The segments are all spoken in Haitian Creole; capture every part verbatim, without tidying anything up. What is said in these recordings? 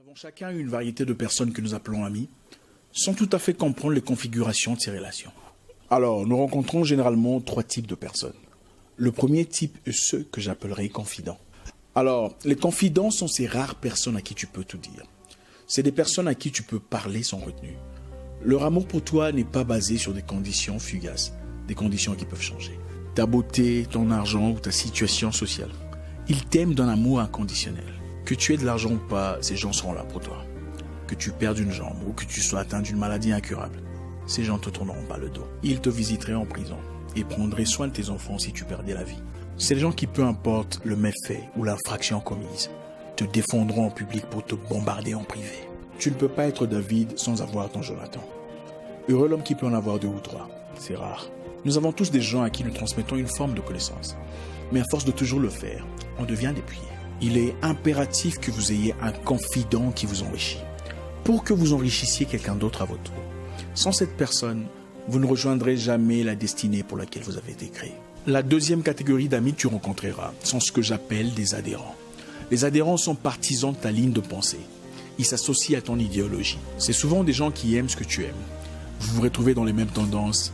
Nous avons chacun une variété de personnes que nous appelons amis, sans tout à fait comprendre les configurations de ces relations. Alors, nous rencontrons généralement trois types de personnes. Le premier type est ceux que j'appellerai confidents. Alors, les confidents sont ces rares personnes à qui tu peux tout dire. C'est des personnes à qui tu peux parler sans retenue. Leur amour pour toi n'est pas basé sur des conditions fugaces, des conditions qui peuvent changer. Ta beauté, ton argent ou ta situation sociale. Ils t'aiment d'un amour inconditionnel. Que tu aies de l'argent ou pas, ces gens seront là pour toi. Que tu perdes une jambe ou que tu sois atteint d'une maladie incurable, ces gens te tourneront pas le dos. Ils te visiteraient en prison et prendraient soin de tes enfants si tu perdais la vie. C'est les gens qui, peu importe le méfait ou l'infraction commise, te défendront en public pour te bombarder en privé. Tu ne peux pas être David sans avoir ton Jonathan. Heureux l'homme qui peut en avoir deux ou trois. C'est rare. Nous avons tous des gens à qui nous transmettons une forme de connaissance. Mais à force de toujours le faire, on devient dépouillé. Il est impératif que vous ayez un confident qui vous enrichit, pour que vous enrichissiez quelqu'un d'autre à votre tour. Sans cette personne, vous ne rejoindrez jamais la destinée pour laquelle vous avez été créé. La deuxième catégorie d'amis que tu rencontreras sont ce que j'appelle des adhérents. Les adhérents sont partisans de ta ligne de pensée. Ils s'associent à ton idéologie. C'est souvent des gens qui aiment ce que tu aimes. Vous vous retrouvez dans les mêmes tendances,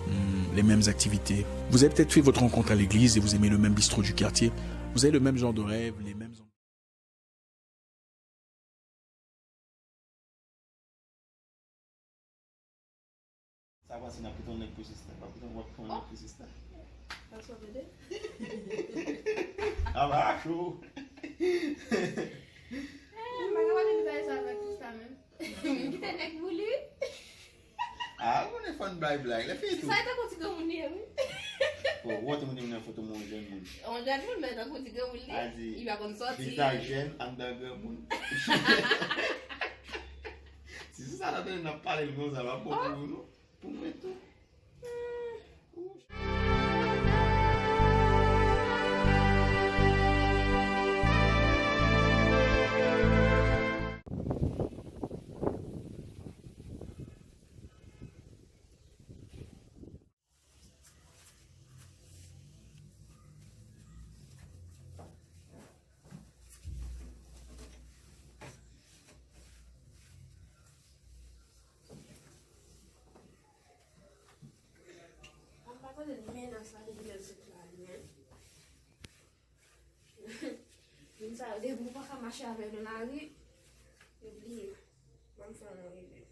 hmm, les mêmes activités. Vous avez peut-être fait votre rencontre à l'église et vous aimez le même bistrot du quartier. Vous avez le même genre de rêve, les mêmes... Sa pase, n ap kite yon nèg pou sista. W ap kite yon, w ap kite yon nèg pou sista. Sa sou tande? A ba cho. Eh, m pa ka pale de bagay sa avèk sista menm. M kite nèg pou li. Ah, ou konnen fò n bay blag. Lè fini tou. Sa e tankou ti granmoun li ye, wi. Bon, ou wè tout moun te vin nan foto mwen, yon jèn moun. Yon jèn moun, men tankou ti granmoun li. A di, li pa konn sòti. Vizaj jèn, anndan granmoun. Si se sa n ap tande, n ap pale l konsa, l ap bon pou nou, pou mwen tou. An pa tande Limena sa depi lè l sot la, li menm. Moun sa yo, depi ou pa ka mache avè l nan lari, yo bliye. Ban m fè yon revè.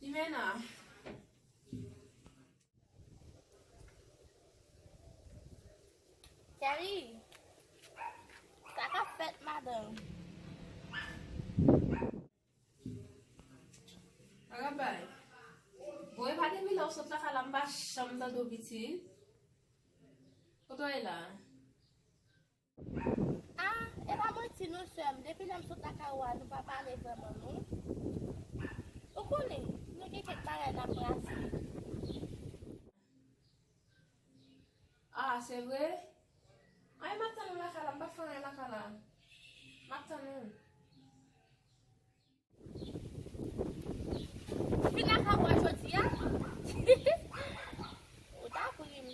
Limena. Cheri, sa k ap fèt, madanm? Arabay. Bon, e pa depi lè w sot lakay la, m pa janm tande w, pitit. Kote w ye la? Ah, e pa manti non, sè m. Depi lè m sot lakay ou a, nou pa pale vrèman, non. Ou konnen, nou gen kèk bagay n ap brase. Ah, se vre? Ay, m ap tann ou lakay la, m pa fè anyen lakay la. M ap tann ou. Vin lakay ou a jodi a? Ou ta pri m.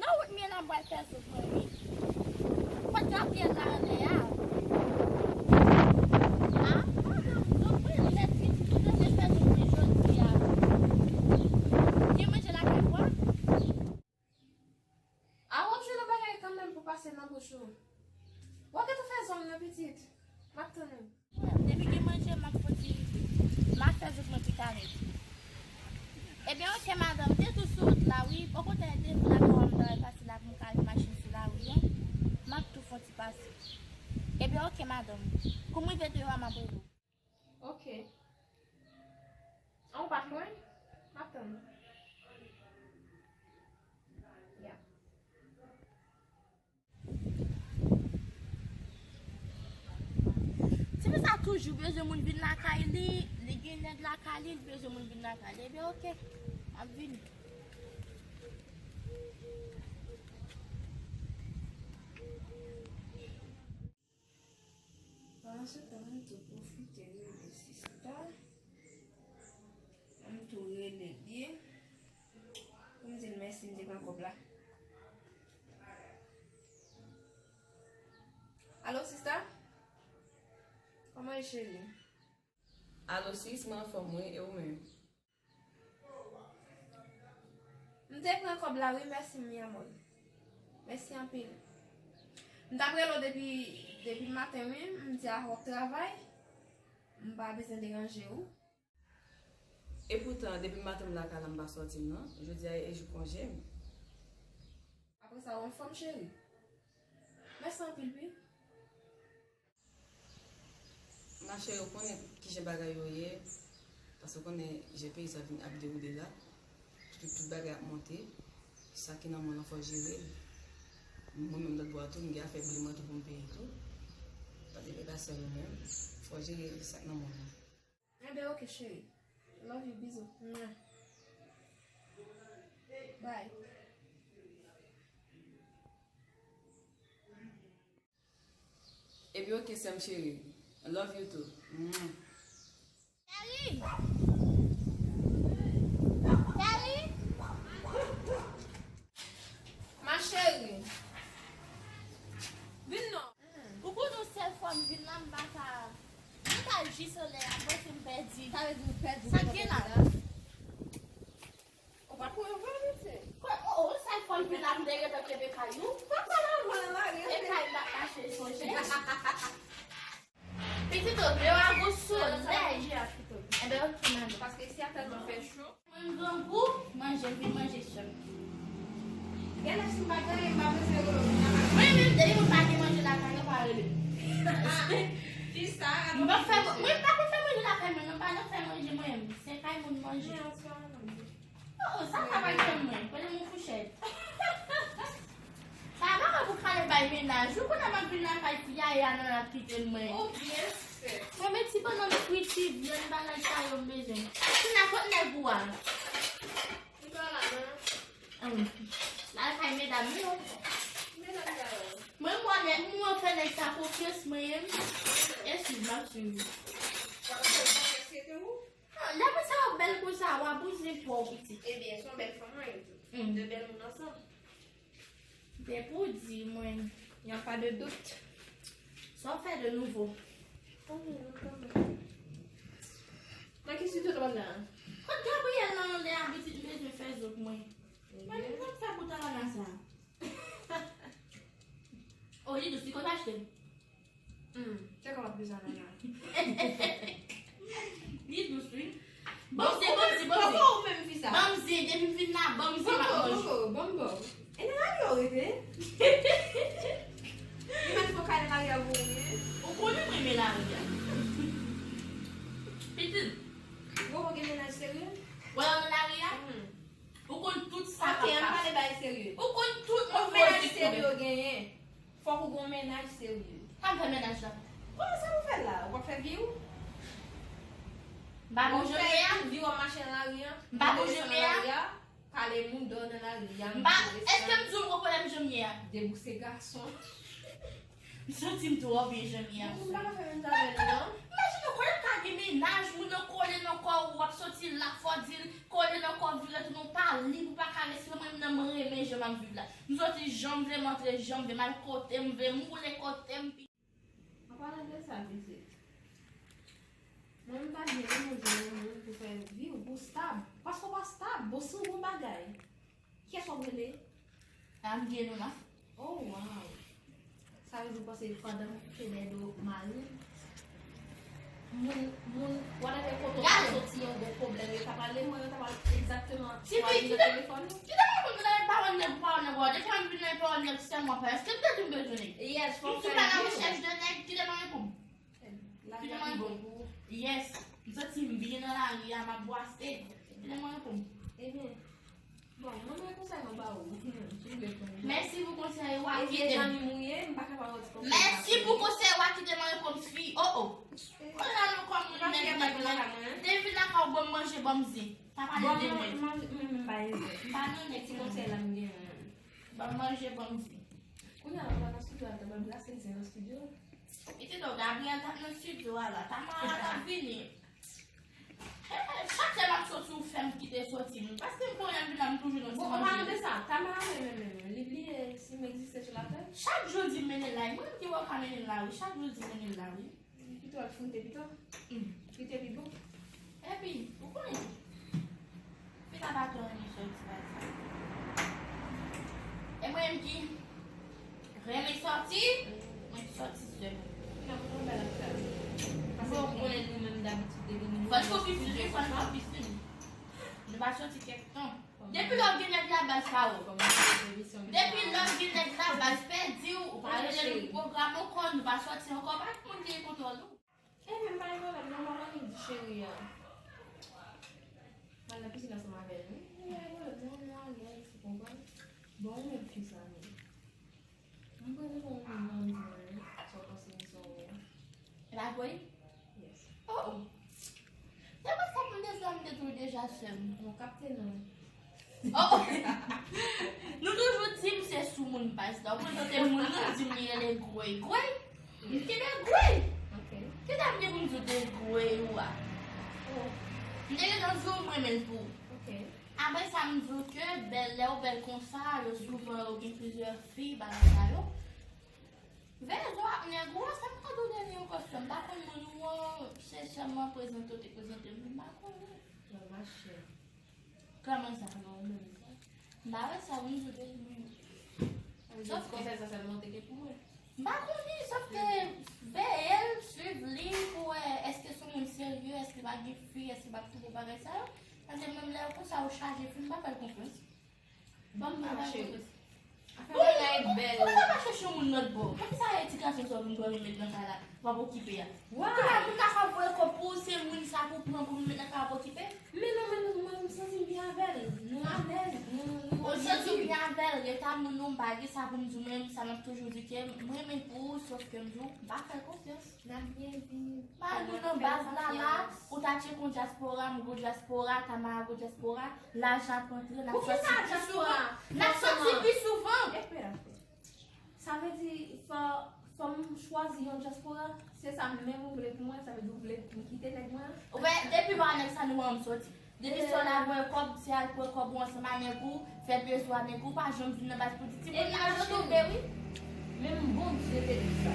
Nan wout m ye la, m pral fè zoup mwen, wi. Kot Gabriel la anlè a? Ah, madanm, zoup mwen nèt, pitit, ou te fè zoup mwen jodi a. Gen manje lakay ou a? A, w ap jwenn yon bagay kanmenm pou pase nan bouch ou. W ap gentan fè zòn nan, pitit. M ap tann ou. Depi gen manje, m ap fouti, m ap fè zoup mwen pi talè. Ebyen, oke, madanm, te tou sou wout la, wi. Okontrè, te vin lakay ou a, m ta pase la pou m kare machin sou lari, wi. M ap tou fè yon ti pase. Ebyen, oke, madanm. Kou m rive deyò a, m ap rele w. Oke. An, ou pa t lwen? M ap tann ou. Ya. Tifi sa toujou bezwen moun vin lakay li, li gen nèg lakay li, li bezwen moun vin lakay li. Ebyen, oke, m ap vini. Pandan se tan, m tou pwofite rele sista. M tou rele li pou m di l mèsi m te pran kòb la. Alo, sista? Kòman e, cheri? Alo, sis, mwen anfòm, wi, e ou menm? M te pran kòb la, wi, mèsi, mi amor. Mèsi anpil. M t ap rele w depi, depi maten, wi, m di a w ap travay. M pa bezwen deranje w. Epoutan, depi maten m lakay la, m pa sòti, non. Jodi a e jou konje m. Apre sa, w anfòm, cheri? Mèsi anpil, wi. Ma cheri, ou konnen kijan bagay yo ye, paske ou konnen jan peyi sa vin ap dewoule la, tout, tout bagay ap monte, sa ki nan men w lan fò w jere l. Mwen menm lòt bò a tou, m gen afè bri mwen tou pou m peye tou. Pa de relasyon nou menm, fò w jere sa k nan men w lan. Enben, oke, cheri. Love you, bizou. Mwah. Bye. Ebyen, oke, sè m cheri. Love you too. Mwah. Cheri! Cheri! Ma chérie. Vin non. Ou konn yon sèl fwa m vin la, m pa ka, m pa jis anlè a, m panse m pèdi. Sa vle di ou pèdi. Sa k gen la? Ou pa konnen vre, mesye. Kò, o, o, sa fò l vin la, m te gentan kenbe kay ou. Pa pale anvan nan lari. E kay m pa kache sonje. Pitit o, deyò a gwo solèy. Enben, ok, manmi. Paske isi a tèlman fè cho. Mwen grangou, manje, m vin manje sèm. Genlè si m pa gen anyen, m pa bezwen rele w vin nan kay. Mwen menm, depi mwen pa gen manje lakay, yo pa rele m. Fi sa, m pa fè, mwen pa konn fè manje lakay mwen, non, m pa nan fè manje mwen menm. Se kay moun manje. Oh, oh, sa pa bay fè mwen. Pran yon fouchèt. Sa pa mwen pou pale bay mennaj. Ou konnen m ap vin lakay fi a, e a nan l ap kite mwen. Ou byen fè. Mwen met ti bannann fri, ti vyann, bagay sa yo m bezwen. Tina, kot nèg ou a? Li pa la, non. Ann. Lakay medam yo. Medam sa yo. Mwen, mwen, nèg, mwen fè nèg sa konfyans, mwen, eskiz, m ap swiv. Ou pa konn fè konfyans, se te ou? Ah, lè moun sa yo bèl konsa, w abouze twò, pitit. Ebyen, se yon bèl fanm, wi. Mm. De bèl moun ansanm. Depi w di mwen, y a pas de doute. Sa w fè de nouvo? Nan ki studio w t ap la? Kot Gabriel nan anlè a, pitit, m bezwen fè zòt mwen. Mwen, mwen fè bout anana sa. Oh, li dous, li konn achte. Hmm, se kòman plis anana? Li dous, wi. Bon, se bon, se bon. Poko ou menm fi sa. Ban m zen, depi m vin la, ban m zen, m ap manje. Poko, poko, ban m ba w. E nan lari a w rete? Li mèt fè w kay nan lari a pou ou ye? Ou konnen mwen renmen lari a. Pitit. Poko gen mennaj serye? Wè w nan lari a? Hmm. Ou konn tout sa k ap pase. Ok, ann pale bagay serye. Ou konn tout moun. Pou mennaj serye w genyen, fòk ou gon mennaj serye. Sa m fè mennaj la? Kòman sa pou fè l la? Ou p ap fè vi w? M pa bon jan m ye a? Ou fè tout vi w ap mache nan lari a? M pa bon jan m ye a? Pale moun dò nan lari a. M pa, èske m di w m konprann jan m ye a? Debouse gason. M santi m twò byen jan m ye a. Moun pa ka fè menm jan avè nou, non. Imajine w, kote w ka gen mennaj, moun nan kole nan kò w, w ap soti la, fò w di l, kole nan kò w, vire tounen, w pa lib, ou pa ka respire. Mwen menm nan, mwen renmen jan m ap viv la. M soti jan m vle, m antre jan m vle, m al kote m vle, m woule kote m. An palan de sa, pitit, mwen m ta byen renmen jwenn yon moun pou fè vi w, pou w stab. Paske w pa stab, bon, si w gon bagay, kiyès w ap rele? A m gen nou la. Oh, wow. Sa vle di w panse pandan m kouche dèyè do mari m, moun, moun, whatever kote w ta soti, yon gwo pwoblèm, yo ta pral, mwen, yo ta pral egzakteman chwazi nan telefòn ou? Kite mwen konn nan pawòl nèg, pawòl nèg, wè, depi m vin nan pawòl nèg, sèlman pa, èske m te di m bezwen nèg? Yes, fò m fè. M sou pa nan rechèch de nèg, kite mwen reponn. Kite mwen reponn. Yes, m santi m byen nan lari a, m ap bwase. Kite mwen reponn. Ebyen, bon, mwen gen konsèy mwen ba ou. Si w vle konnen. Mèsi pou konsèy ou a, kite m. E zanmi m ou ye, m pa ka ba ou ti konsèy. Mèsi pou konsèy ou a, kite mwen reponn fi. Oh, oh. Kounye a nou kòm moun nèg, nèg, nèg. Te vin lakay ou, ban m manje, ban m zen. Pa pale de mwen. Bon, mwen, mwen, mwen, mwen pa zen. M pa nan nèg, ti konsèy la m gen. Ban m manje, ban m zen. Kounye a la, ou pa nan studio a, ta ban m glase zen nan studio. Pitit, Gabriel t ap nan studio a la. Tamara t ap vini. Eh, chak lè m ap soti, ou fè m kite soti m. Paske m konnen m vin la, m toujou nan ti manje. Bon, an palan de sa, Tamara menm, menm, menm, li bliye si m egziste sou latè? Chak jou w di m mennen l Ay, mwen ki wè w ka mennen l la, wi. Chak jou l di mennen l la, wi. Pito al froute, pito. Frite pi bon. Epi, ou konnen, fi sa pa twò renmen sòti bay sa. E mwen menm ki renmen sòti, mwen sòti sèlman. Bon, ou konnen nou menm dabitid depi nou fò n fè pisin, wi, fò n fè pisin. Nou pa sòti kèk tan. Depi lè w gen nèg la, baz pa wè w. Depi lè w gen nèg la, baz pèdi w, ou pa rele nou pwogram ankò, nou pa sòti ankò, pa gen moun ki gen kontwòl ou. Ebyen, m pa gen pwoblèm non, m pa konn li di cheri a. M al nan pisin ansanm avè l, wi. M pa gen pwoblèm non, nou alèz, ou konprann? Bon, ou menm fi sa menm. M prezante w moun nan, m di mwen, sa w panse de sa w wè a? E pa vre? Yes. Oh, oh. Se pa sa pou m te fè, m te tou deja sè m. Non, kapte non. Oh, oh. Nou toujou di m se sou moun paj la. Ou prezante moun nan, di m li rele Gwey. Gwey? M ki de Gwey? Ok. Ki sa m gen pou m di w de Gwey ou a? Oh. M te gentan di w m renmen l pou ou. Ok. Apre sa, m di w ke bèl, lè yo bèl konsa, yo souvan yo gen plizyè fi, bagay sa yo. Veye zò ak nèg ou an, sa m ka di w dènye yon kòsyon. M pa konn moun ou an, se sèlman prezante w te prezante m, m pa konnen. Non, ma chère. Kòman sa? Kòman ou menm sa? M pa wè sa, m di w de moun. Sa vle di konsèy sa sèlman te gen pou mwen? M pa konnen, sòf ke veye l, swiv li pou wè èske se yon moun serye, èske l pa gen fi, èske l pa ap toupe bagay sa yo. Paske menm lè yo konsa, yo chaje fi, m pa fè l konfyans. Ban m nan, cheri. Afè bagay bèl. Ou pa chèche yon moun lòt bò. Poukisa e ti gason sa w vin pran met nan kay la, w ap okipe a? Why? Kounya moun la ka voye kòb pou ou, se moun sa pou pran pou vin met nan kay w ap okipe? Men non, men nou, mwen, m santi m byen avè l. Nou alèz, nou, nou. Ou santi w byen avè l, eta moun nou, m pa gen sa pou m di w, men sa m ap toujou di ke m renmen pou ou, sòf ke m di w, m pa fè l konfyans. N ap byen viv. Malgre nan baz la, la, ou ta tcheke yon dyaspora, m gwo dyaspora, Tamara gwo dyaspora, lajan ap antre, n ap sòti pi souvan. N ap sòti pi souvan. Sa vle di, fò, fò m chwazi yon dyaspora, se sa menm ou vle pou mwen, sa vle di ou vle m kite nèg mwen an? Ou wè, depi pa nèg sa nou wè m sòti. Depi sè w la voye kòb, se al pran kòb ou ansanm a nèg ou, fè bezwen a nèg ou, pa janm vin nan baz pou di timoun lajan tonbe wi. Menm Bondye te di sa.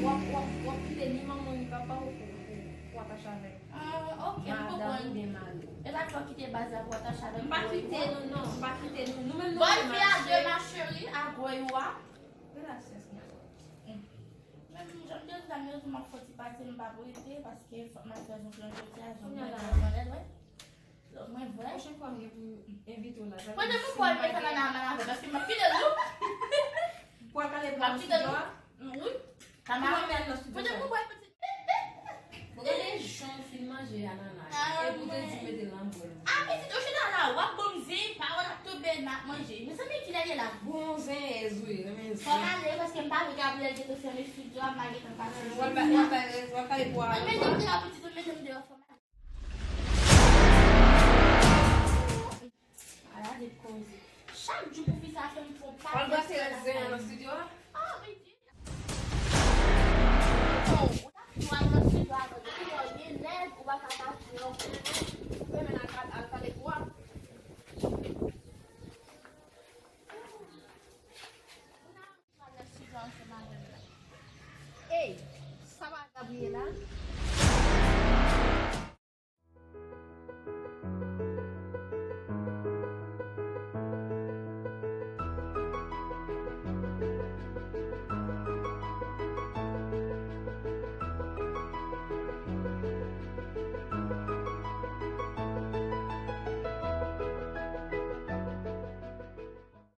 W ap, w ap, w ap kite ni manman w ni papa w pou, pou, pou atache avèk madanm oubyen mari w. E pa fò w kite baz la pou atache avèk mari w. M pa kite nou non, m pa kite nou. Nou menm nou renmen. Bonne vie à deux ma chérie, a Gwey ou a. Gracias, mi amor. Men, jan m te di w, m ap fè ti pase, m p ap rete, paske fòk m al fè zong lan jodi a, zong lan jodi a, wi. Zong mwen vre. Pwochèn fwa m gen pou m envite w la. Pote pou Pòl met anana a mal avè, paske m ap kite l tou. Pòl ka ale pou mwen nan estidyo a? Wi. Pote pou Pòl, pitit. Bon, gade jan w fin manje anana. Ah, epi w te di w mete l nan bwè. Ah, pitit, ou chita la, w ap ban m zen, pawòl ap tonbe, n ap manje. Mezanmi, kilè l ye la? Bon, zen, wi, renmen zen. Fò m ale, paske m pa vle Gabriel gentan fèmen estidyo a, m pa gentan pase. W ap ba-, w ap ba-, w ap pale pou a. Mwen mete m deyò, pitit, mwen mete m deyò, fò m ale. Ala de koze. Chak jou pou fi sa fè m fon pakèt. W al brase zen an nan estidyo a? Ah, pitit. Bon, ou t ap di w al nan estidyo avan, depi lè w gen nèg, ou pa ka pase ankò. Ou renmen al pa-, al pale pou